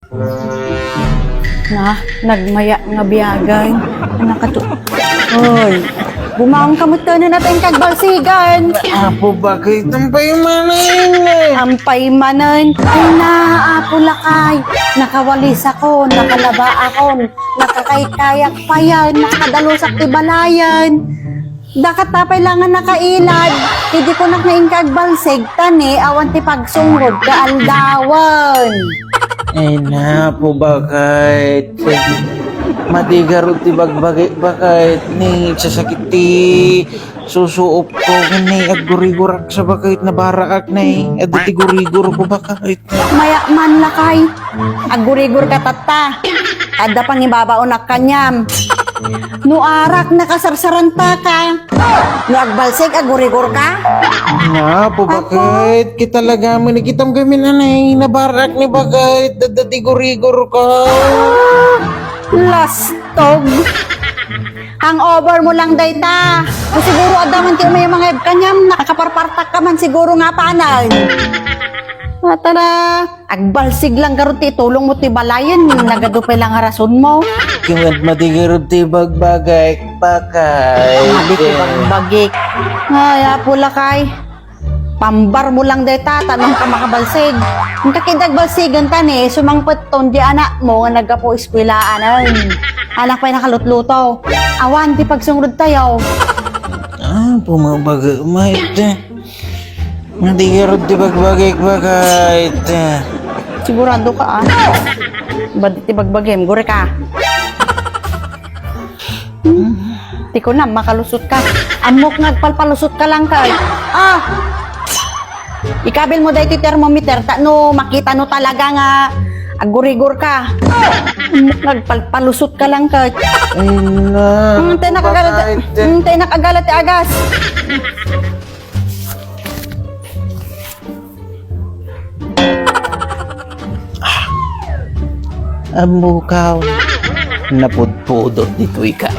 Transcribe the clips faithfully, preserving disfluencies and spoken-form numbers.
Na, nagmaya nga biyagan. Anak ka to. Oy, bumaong ka met ken, ata inka agbalsigan. Apo, bakit? Ampay manen. Ampay manen. Ay na, Apo Lakay. Nakawalisakon, nakalabaakon, nakakaykayak payen, nakadalusak ti balayen. Dakatta pay la nga nakailad, idi kunak nga inka agbalsig, ta ni awan ti pagsungrod nga aldawen. Ay, napo, baket. Madi garud ti bagbagik, baket, ni sasakit ti susuopko, ken ni aggurigurak sa, baket, nabaraak ni, adda ti gurigurko, baket. Maya man, Lakay. Aggurigurka tatta. Adda pangibabaonak kaniam. No arak, nakasarsarantaka. No agbalsig, aggurigurka? Nga, Apo, Apo. Baket? Kita lagamin, ikitam gamin, anay. Nabaraak ni, baket. Adda ti gurigurko. Lastog. Hangover mo lang dayta. O siguro adda man ti umayamangayab kaniam, nakaparpartak ka man siguro nga panan. Ah, tara, agbalsig lang garud ti itulong mo ti balayen, nagadu pay lang nga rason mo. Kumat madi garud ti bagbagik, bakay. Madi ti bagbagik. Ay, Apo Lakay. Pambar mo lang dayta, ta no ka makabalsig. Ang kakidag balsigan ta ni, sumangpet ton di anak mo nga naggapu eskwelaen. Anak pay nakalutluto. Awan ti pagsungrod tayo. Ah, pumabaga, mait. Madi garud ti bagbagik, bakay. Sigurado ka, ah. Badi ti bagbagim, guri ka. Ti kunam, makalusot ka. Ammok nga agpalpalusot ka lang ka. Ah! Ikabil mo daytoy thermometer, ta no makita no talaga nga aggurigor ka. Ammok nga agpalpalusot ka lang ka. Ay, na. Hmm, tayo nakagalat. Bakit? Hmm, tayo nakagalat ti agas. Ammokaw, napudpudot ditoy ka.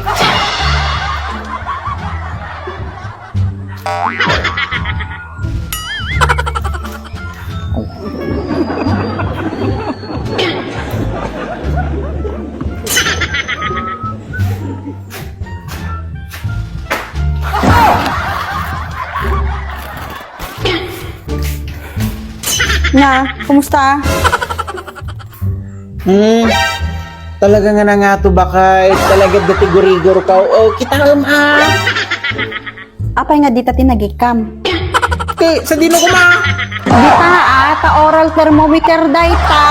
Nga, kumusta? Hmm, talaga nga nangato, bakay. Talaga dati gurigor ka. O, kita, um, ah. Apay nga dita ti nagikam? Ti, sa dino kuma? Dita, ah, ta oral thermometer dayta.